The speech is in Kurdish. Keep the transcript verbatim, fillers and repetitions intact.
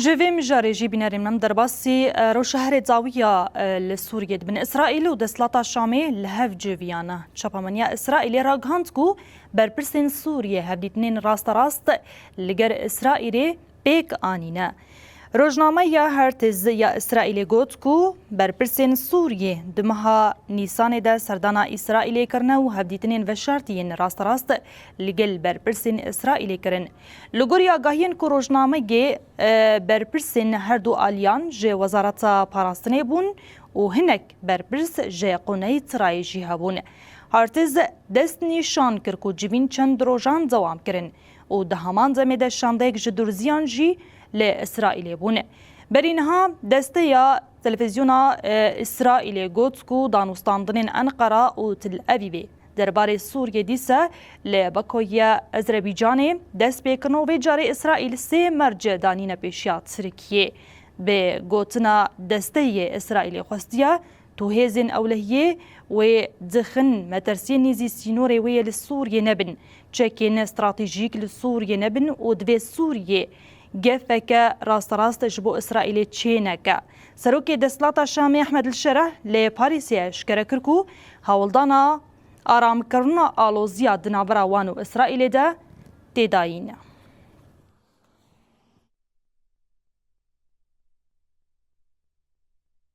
Ji vê mijarê jî bînerên min derbasî, e, rewşa herê dawiya, e, li Sûriyê dibin. Îsraîl û Desthilata Şamê li hev civiyane. Çapemeniya Îsraîlê ragihand ku berpirsên Sûriyê hevdîtinên rasterast li gel Îsraîlê pêk anîne. Rojnameya Haaretz ya Îsraîlê got ku berpirsên Sûriyê di meha Nîsanê de serdana Îsraîlê kirine û hevdîtinên veşartî yên rasterast li gel berpirsên Îsraîlê kirin. Li gorî agahiyên ku rojnameyê, e, berpirsên her du aliyan ji Wezareta Parastinê bûn û hinek berpirs ji Qûney Tirayê jî hebûn. Haaretz dest nîşan kir ku civîn çend rojan dewam kirin û di heman demê de şandeyek ji Durziyan jî li Îsraîlê bûn. Berî niha desteya televîzyona, e, Îsraîlê got ku danûstandinên Enqera û Tel Evîvê derbarê Sûriyê dîse li Bakoyê Ezerbaycanê dest pê kirin û vê carê Îsraîl sê merc danîne pêşiya Tirkiyê. Bi gotina desteyê Îsraîlê xwestiye tu hêzên ewlehiyê wê dixin metirsiyên nêzî sînorê wê yê li Sûriyê nebin, çekên stratejîk li Sûriyê nebin û divê Sûriyê gefeke rasterast ji bo Îsraîlê çêneke. Serokê Desthilata Şamê Ehmed El-Şereh li Parîsê eşkere kir ku hewldana aramkirina aloziya di navbera wan û Îsraîlê de têdayî ne.